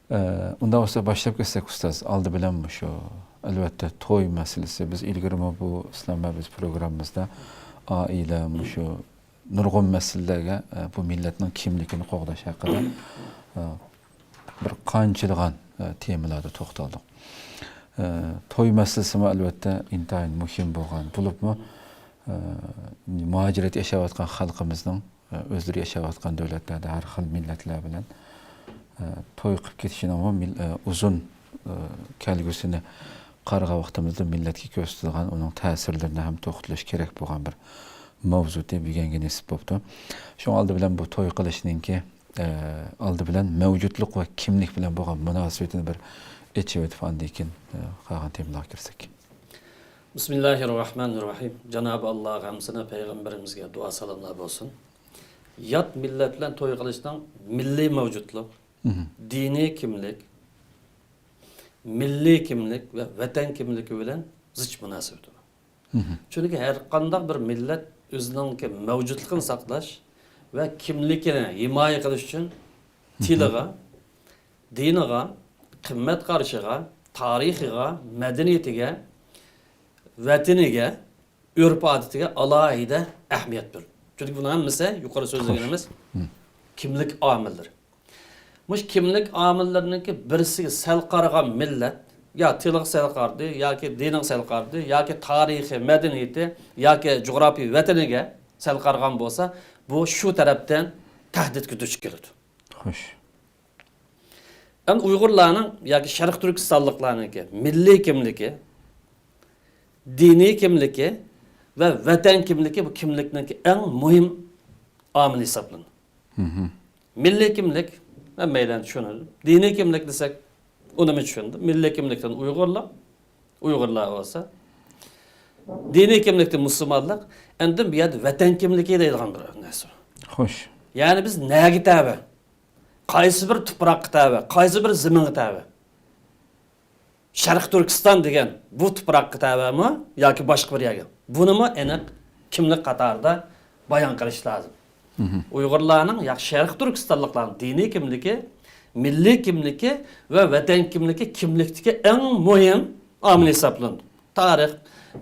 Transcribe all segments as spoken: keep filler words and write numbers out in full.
ئە، ئۇنداق بولسا باشلاپ كەتسەك، ئۇستاز. ئالدى بىلەن مۇشۇ، ئەلۋەتتە، توي مەسىلىسى. بىز ئىلگىرىمۇ بۇ ئىسلام ۋە بىز پروگراممىمىزدا ئائىلە، مۇشۇ نۇرغۇن مەسىلىلەرگە، ئە، بۇ مىللەتنىڭ كىملىكىنى قوغداش ھەققىدە، ئە، بىر قانچىلىغان، ئە، تېمىلاردا توختالدۇق. ئە، توي مەسىلىسىمۇ، ئەلۋەتتە، ئىنتايىن مۇھىم بولغان، بولۇپمۇ، ئە، مۇھاجىرەتتە ياشاۋاتقان خەلقىمىزنىڭ ئۆزلىرى ياشاۋاتقان دۆلەتلەردە ھەر خىل مىللەتلەر بىلەن، ئە، توي قىلىپ كېتىشىنىڭمۇ مىل-، ئە، ئۇزۇن، ئە، كەلگۈسىنى قارىغان ۋاقتىمىزدا مىللەتكە كۆرسىتىدىغان ئۇنىڭ تەسىرلىرىنى ھەم توختىلىش كېرەك بولغان بىر ماۋزۇ بۈگۈنگە نېسىپ بوپتۇ. شۇڭا ئالدى بىلەن بۇ توي قىلىشنىڭكى، ئە، ئالدى بىلەن مەۋجۇتلۇق ۋە كىملىك بىلەن بولغان مۇناسىۋىتىنى بىر ئېچىۋېتىپ، ئاندىن كېيىن، ئە، قالغان تېمىلارغا كىرسەك. بىسمىللاھىررەھمانىررەھىم. جانابى ئاللاغا ھەمسىنە پەيغەمبىرىمىزگە دۇئا سالاملار بولسۇن. يات مىللەت بىلەن توي قىلىشنىڭ مىللىي مەۋجۇتلۇق، مھم، دىنىي كىملىك، مىللىي كىملىك ۋە ۋەتەن كىملىكى بىلەن زىچ مۇناسىۋىتى بار. مھم. چۈنكى ھەر قانداق بىر مىللەت ئۆزىنىڭكى مەۋجۇتلۇقىنى ساقلاش ۋە كىملىكىنى ھىمايە قىلىش ئۈچۈن، مھم، تىلىغا، دىنىغا، قىممەت قارىشىغا، تارىخىغا، مەدەنىيىتىگە، ۋەتىنىگە، ئۆرپ-ئادىتىگە ئالاھىدە ئەھمىيەت بېرىدۇ. چۈنكى بۇنىڭ ھەممىسى يۇقىرى سۆزلىگىنىمىز، خوش، ھم، كىملىك ئامىللىرى. مۇشۇ كىملىك ئامىللىرىنىڭكى بىرسىگە سەل قارىغان مىللەت، يا تىلىغا سەل قارىدى، ياكى دىنىغا سەل قارىدى، ياكى تارىخىي مەدەنىيىتى، ياكى جۇغراپىيە ۋەتىنىگە سەل قارىغان بولسا، بۇ شۇ تەرەپتىن تەھدىتكە دۇچ كېلىدۇ. خوش. ئەمدى ئۇيغۇرلارنىڭ ياكى شەرقىي تۈركىستانلىقلارنىڭكى مىللىي كىملىكى، دىنىي كىملىكى ۋە ۋەتەن كىملىكى بۇ كىملىكنىڭكى ئەڭ مۇھىم ئامىلى ھېسابلىنىدۇ. مھم. مىللىي كىملىك، ھەممەيلەن چۈشىنىدۇ. دىنىي كىملىك دېسەك، ئۇنىمۇ چۈشىنىدۇ. مىللىي كىملىكتىن ئۇيغۇرلۇق، ئۇيغۇرلار بولسا. دىنىي كىملىكتىن مۇسۇلمانلىق، ئەندىن بۇ يەردە ۋەتەن كىملىكى دەيدىغان بىر نەرسە. خوش. يەنى بىز نەگە تەۋە؟ قايسى بىر تۇپراققا تەۋە، قايسى بىر زېمىنغا تەۋە؟ شەرقىي تۈركىستان دېگەن بۇ تۇپراققا تەۋەمۇ ياكى باشقا بىر يەرگە؟ بۇنىمۇ ئېنىق كىملىك قاتارىدا بايان قىلىش لازىم. مھم. ئۇيغۇرلارنىڭ ياكى شەرقىي تۈركىستانلىقلارنىڭ دىنىي كىملىكى، مىللىي كىملىكى ۋە ۋەتەن كىملىكى كىملىكتىكى ئەڭ مۇھىم ئامىل ھېسابلىنىدۇ. تارىخ،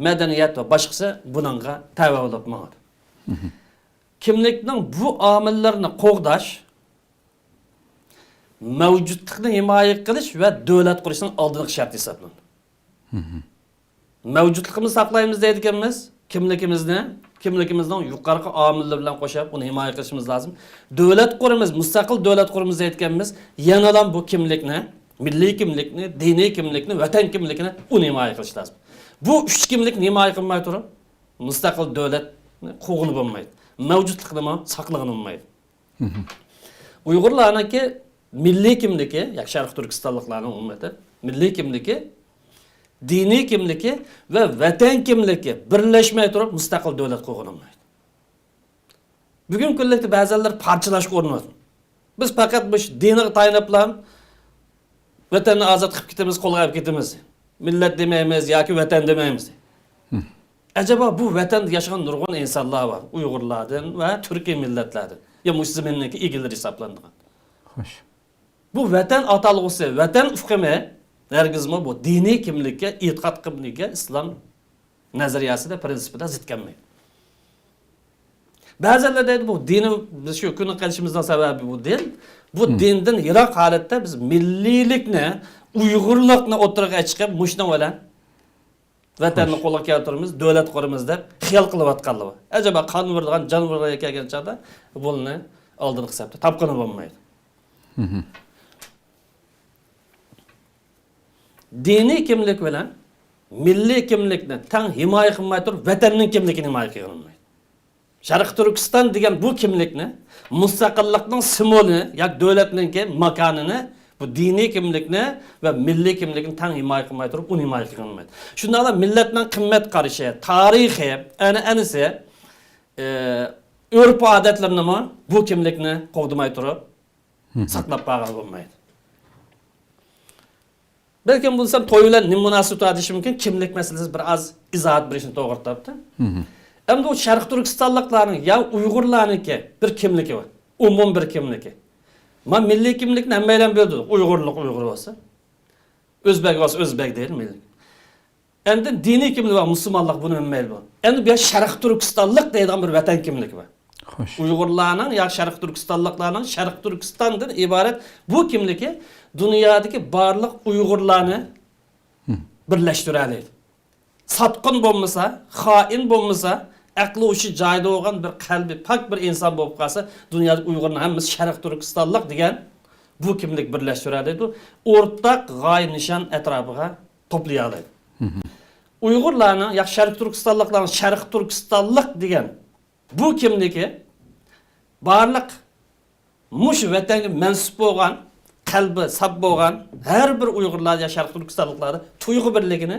مەدەنىيەت ۋە باشقىسى بۇنىڭغا تەۋە بولۇپ ماڭىدۇ. مھم. كىملىكنىڭ بۇ ئامىللىرىنى قوغداش، مەۋجۇتلۇقنى ھىمايە قىلىش ۋە دۆلەت قۇرۇشنىڭ ئالدىنقى شەرتى ھېسابلىنىدۇ. مھم. مەۋجۇتلۇقىمىزنى ساقلايمىز دەيدىكەنمىز، كىملىكىمىزنى، كىملىكىمىزنىڭ يۇقىرىقى ئامىللىرى بىلەن قوشۇپ ئۇنى ھىمايە قىلىشىمىز لازىم. دۆلەت قۇرىمىز، مۇستەقىل دۆلەت قۇرىمىز دەيدىكەنمىز، يەنىلا بۇ كىملىكنى، مىللىي كىملىكنى، دىنىي كىملىكنى، ۋەتەن كىملىكىنى ئۇنى ھىمايە قىلىش لازىم. بۇ ئۈچ كىملىكنى ھىمايە قىلماي تۇرۇپ، مۇستەقىل دۆلەتنى قۇرغىلى بولمايدۇ. مەۋجۇتلۇقنىمۇ ساقلىغىلى بولمايدۇ. مھم. ئۇيغۇرلارنىڭكى مىللىي كىملىكى، ياكى شەرقىي تۈركىستانلىقلارنىڭ ئومۇمەن مىللىي كىملىكى، دىنىي كىملىكى ۋە ۋەتەن كىملىكى بىرلەشمەي تۇرۇپ مۇستەقىل دۆلەت قۇرغىلى بولمايدۇ. بۈگۈنكى كۈنلۈكتە بەزەنلەر پارچىلاشقا ئۇرۇنۇۋاتىدۇ. بىز پەقەت مۇشۇ دىنىغا تايىنىپلا ۋەتەننى ئازاد قىلىپ كېتىمىز، قولغا ئېلىپ كېتىمىز. مىللەت دېمەيمىز ياكى ۋەتەن دېمەيمىز. ھم. ئەجەبا بۇ ۋەتەندە ياشىغان نۇرغۇن ئىنسانلار بار، ئۇيغۇرلاردىن ۋە تۈركىي مىللەتلەردىن. يا مۇشۇ زېمىننىڭكى ئىگىلىرى ھېسابلىنىدىغان. خوش. بۇ ۋەتەن ئاتالغۇسى، ۋەتەن ئۇقۇمى ھەرگىزمۇ بۇ دىنىي كىملىككە، ئېتىقاد كىملىكىگە، ئىسلام نەزەرىيەسىدە، پىرىنسىپىدا زىت كەلمەيدۇ. بەزىلەر دەيدۇ، بۇ دىنى، بىز شۇ كۈنگە قېلىشىمىزنىڭ سەۋەبى بۇ دىن. بۇ، ھم، دىندىن يىراق ھالەتتە بىز مىللىيلىكنى، ئۇيغۇرلۇقنى ئوتتۇرىغا چىقىرىپ، مۇشۇنىڭ بىلەن ۋەتەننى، خوش، قولغا كەلتۈرىمىز، دۆلەت قۇرىمىز دەپ خىيال قىلىۋاتقانلار بار. ئەجەبا قان ئۇرىدىغان جان ئۇرغىلى كەلگەن چاغدا بۇنى ئالدىنقى سەپتە تاپقىلى بولمايدۇ. مھم. دىنىي كىملىك بىلەن مىللىي كىملىكنى تەڭ ھىمايە قىلماي تۇرۇپ، ۋەتەننىڭ كىملىكىنى ھىمايە قىلغىلى بولمايدۇ. شەرقىي تۈركىستان دېگەن بۇ كىملىكنى، مۇستەقىللىقنىڭ سىمۋولىنى ياكى دۆلەتنىڭكى ماكانىنى بۇ دىنىي كىملىكنى ۋە مىللىي كىملىكنى تەڭ ھىمايە قىلماي تۇرۇپ، ئۇنى ھىمايە قىلغىلى بولمايدۇ. شۇنداقلا مىللەتنىڭ قىممەت قارىشى، تارىخى، ئەنئەنىسى، ئى، ئۆرپ-ئادەتلىرىنىمۇ بۇ كىملىكنى قوغدىماي تۇرۇپ، مھم، ساقلاپ قالغىلى بولمايدۇ. بەلكىم بۇ دېسەم، توي بىلەن نېمە مۇناسىۋىتى بار دېيىشى مۇمكىن. كىملىك مەسىلىسىنى بىر ئاز ئىزاھات بېرىشنى توغرا تاپتى. مھم. ئەمدى ئۇ شەرقىي تۈركىستانلىقلارنىڭ يا ئۇيغۇرلارنىڭكى بىر كىملىكى بار. ئومۇمىي بىر كىملىكى. ما مىللىي كىملىكنى ھەممەيلەن بىلىدۇ. ئۇيغۇرلۇق ئۇيغۇر بولسا، ئۆزبەك بولسا ئۆزبەك دەيدۇ مىللىي. ئەندىن دىنىي كىملىك ۋە مۇسۇلمانلىق بۇنى ھەممەيلەن بىلىدۇ. ئەندى بۇ يەر شەرقىي تۈركىستانلىق دەيدىغان بىر ۋەتەن كىملىكى بار. خوش. ئۇيغۇرلارنىڭ يا شەرقىي تۈركىستانلىقلارنىڭ شەرقىي تۈركىستاندىن ئىبارەت بۇ كىملىكى دۇنيادىكى بارلىق ئۇيغۇرلارنى بىرلەشتۈرەلەيدۇ. ساتقىن بولمىسا، خائىن بولمىسا، ئەقلى ھوشى جايىدا بولغان بىر قەلبى پاك بىر ئىنسان بولۇپ قالسا، دۇنيادا ئۇيغۇرنىڭ ھەممىسى شەرقىي تۈركىستانلىق دېگەن بۇ كىملىك بىرلەشتۈرەلەيدۇ. ئورتاق غايە نىشان ئەتراپىغا توپلىيالايدۇ. ئۇيغۇرلارنىڭ يا شەرقىي تۈركىستانلىقلارنىڭ شەرقىي تۈركىستانلىق دېگەن بۇ كىملىكى بارلىق مۇشۇ ۋەتەنگە مەنسۇپ بولغان، قەلبى ساپ بولغان ھەر بىر ئۇيغۇرلار يا شەرقىي تۈركىستانلىقلاردا تۇيغۇ بىرلىكىنى،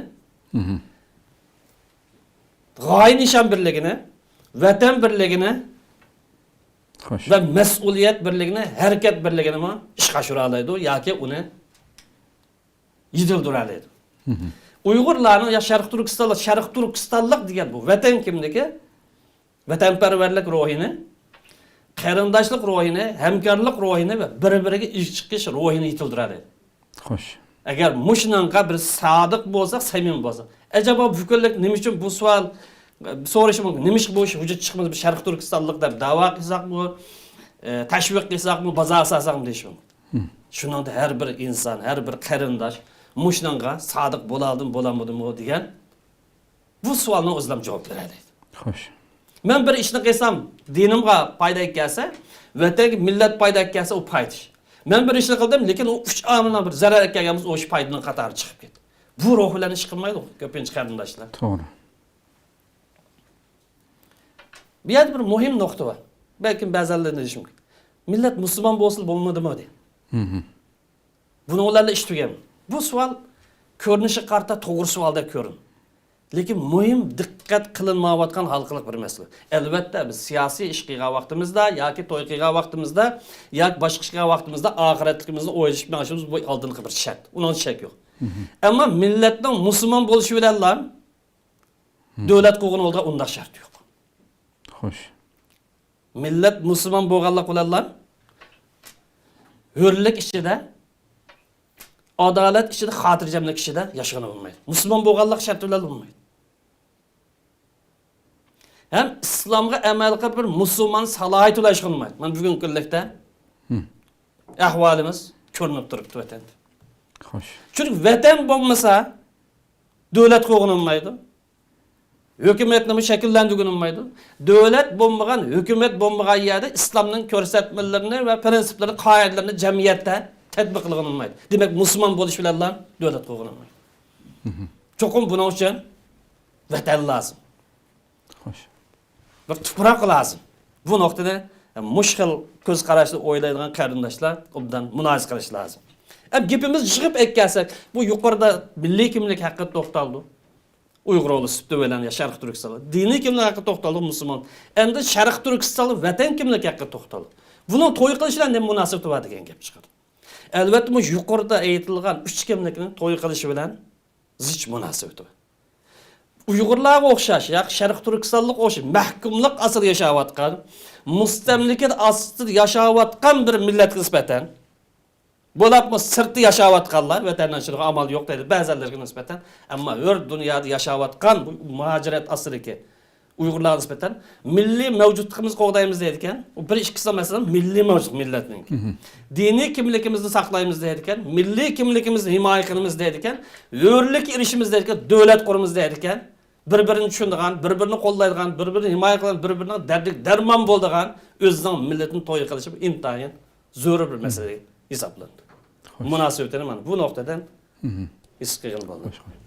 غايە نىشان بىرلىكىنى، ۋەتەن بىرلىكىنى خوش. ۋە مەسئۇلىيەت بىرلىكىنى، ھەرىكەت بىرلىكىنىمۇ ئىشقا ئاشۇرالايدۇ ياكى ئۇنى يېتىلدۈرەلەيدۇ. ئۇيغۇرلارنىڭ يا شەرقىي تۈركىستانلىق، شەرقىي تۈركىستانلىق دېگەن بۇ ۋەتەن كىملىكى، ۋەتەنپەرۋەرلىك روھىنى، قېرىنداشلىق روھىنى، ھەمكارلىق روھىنى ۋە بىر-بىرىگە ئىش چىقىش روھىنى يېتىلدۈرەلەيدۇ. خوش. ئەگەر مۇشۇنىڭغا بىر سادىق بولساق، سەمىمىي بولساق، ئەجەبا بۈگۈنلۈك نېمە ئۈچۈن بۇ سوئال، ئە، سورىشى مۇمكىن. نېمىشقا بۇ ئىش ۋۇجۇدقا چىقمىدى؟ بىز شەرقىي تۈركىستانلىق دەپ دەۋا قىلساقمۇ، ئە، تەشۋىق قىلساقمۇ، بازار سالساقمۇ دېيىشى مۇمكىن. شۇنىڭدا ھەر بىر ئىنسان، ھەر بىر قېرىنداش مۇشۇنىڭغا سادىق بولالدىمۇ، بولالمىدىمۇ دېگەن بۇ سوئالنىڭ ئۆزىلا جاۋاب بېرەلەيدۇ. خوش. مەن بىر ئىشنى قىلسام، دىنىمغا پايدا ئەكەلسە، ۋەتەنگە، مىللەت پايدا ئەكەلسە، ئۇ پايدا ئىش. مەن بىر ئىشنى قىلدىم، لېكىن ئۇ ئۈچ ئامىلنىڭ بىر زەرەر ئەكەلگەن بولسا، ئۇ ئىش پايدىنىڭ قاتارىغا چىقىپ كەتتى. بۇ روھ بىلەن ئىش قىلمايدۇ كۆپىنچە قېرىنداشلار. توغرا. بۇ يەردە بىر مۇھىم نۇقتا بار. بەلكىم بەزەنلەر دېيىشى مۇمكىن. مىللەت مۇسۇلمان بولسىلا بولمىدىمۇ دەيدۇ. بۇنىڭ بىلەنلا ئىش تۈگەيمۇ؟ بۇ سوئال كۆرۈنۈشىگە قارىتا توغرا سوئالدەك كۆرۈنىدۇ. لېكىن مۇھىم دىققەت قىلىنمايۋاتقان ھالقىلىق بىر مەسىلە. ئەلۋەتتە، بىز سىياسىي ئىش قىلغان ۋاقتىمىزدا ياكى توي قىلغان ۋاقتىمىزدا ياكى باشقا ئىش قىلغان ۋاقتىمىزدا ئاخىرەتلىكىمىزنى ئويلىشىپ مېڭىشىمىز بۇ ئالدىنقى بىر شەرت. ئۇنىڭدا شەك يوق. ئەمما مىللەتنىڭ مۇسۇلمان بولۇشى بىلەنلا دۆلەت قۇرغىنى ئالدىغا ئۇنداق شەرت يوق. خوش. مىللەت مۇسۇلمان بولغانلىق بىلەنلا ھۆرلۈك ئىچىدە، ئادالەت ئىچىدە، خاتىرجەملىك ئىچىدە ياشىغىلى بولمايدۇ. مۇسۇلمان بولغانلىق شەرتى بىلەن بولمايدۇ. ھەم ئىسلامغا ئەمەل قىلىپ بىر مۇسۇلمان سالاھىيىتى بىلەن ياشىغىلى بولمايدۇ. مانا بۈگۈنكى كۈنلۈكتە ئەھۋالىمىز كۆرۈنۈپ تۇرۇپتۇ ۋەتەندە. خوش. چۈنكى ۋەتەن بولمىسا، دۆلەت قۇرغىلى بولمايدۇ. ھۆكۈمەتنىمۇ شەكىللەندۈرگىلى بولمايدۇ. دۆلەت بولمىغان، ھۆكۈمەت بولمىغان يەردە ئىسلامنىڭ كۆرسەتمىلىرىنى ۋە پرىنسىپلىرىنى، قائىدىلىرىنى جەمئىيەتتە تەتبىق قىلغىلى بولمايدۇ. دېمەك، مۇسۇلمان بولۇش بىلەنلا دۆلەت قۇرغىلى بولمايدۇ. چوقۇم بۇنىڭ ئۈچۈن ۋەتەن لازىم. خوش. بىر تۇپراق لازىم. بۇ نۇقتىنى مۇشۇ خىل كۆز قاراشتا ئويلايدىغان قېرىنداشلار ئوبدان مۇلاھىزە قىلىش لازىم. ئەم گېپىمىزنى يىغىپ ئەكەلسەك، بۇ يۇقىرىدا مىللىي كىملىك ھەققىدە توختالدۇق. ئۇيغۇر ئوغلى سۈپىتى بىلەن يا شەرقىي تۈركىستان. دىنىي كىملىك ھەققىدە توختالدۇق، مۇسۇلمان. ئەمدى شەرقىي تۈركىستانلىق ۋەتەن كىملىكى ھەققىدە توختالدۇق. بۇنىڭ توي قىلىش بىلەن نېمە مۇناسىۋىتى بار دېگەن گەپ چىقىدۇ. ئەلۋەتتە، مۇشۇ يۇقىرىدا ئېيتىلغان ئۈچ كىملىكنىڭ توي قىلىشى بىلەن زىچ مۇناسىۋىتى بار. ئۇيغۇرلارغا ئوخشاش ياكى شەرقىي تۈركىستانلىققا ئوخشاش مەھكۇملۇق ئاستىدا ياشاۋاتقان، مۇستەملىكە ئاستىدا ياشاۋاتقان بىر مىللەتكە نىسبەتەن، بولۇپمۇ سىرتتا ياشاۋاتقانلار، ۋەتەندىن چىقىدىغان ئامال يوق دەيدۇ بەزىلەرگە نىسبەتەن، ئەمما ھۆر دۇنيادا ياشاۋاتقان بۇ مۇھاجىرەت ئاستىدىكى ئۇيغۇرلارغا نىسبەتەن مىللىي مەۋجۇتلۇقىمىزنى قوغدايمىز دەيدىكەن. ئۇ بىر ئىككىسى مەسىلەن مىللىي مەۋجۇت مىللەتنىڭكى. دىنىي كىملىكىمىزنى ساقلايمىز دەيدىكەن. مىللىي كىملىكىمىزنى ھىمايە قىلىمىز دەيدىكەن. ھۆرلۈككە ئېرىشىمىز دەيدىكەن. دۆلەت قۇرىمىز دەيدىكەن. بىر-بىرىنى چۈشىنىدىغان، بىر-بىرىنى قوللايدىغان، بىر-بىرىنى ھىمايە قىلىدىغان، بىر-بىرىنىڭ دەردىگە دەرمان بولىدىغان ئۆزىنىڭ مىللىتىنى توي قىلىشى ئىنتايىن زۆرۈر بىر مەسىلە ھېسابلىنىدۇ. مۇناسىۋىتىنى مانا بۇ نۇقتىدىن ھېس قىلغىلى بولىدۇ.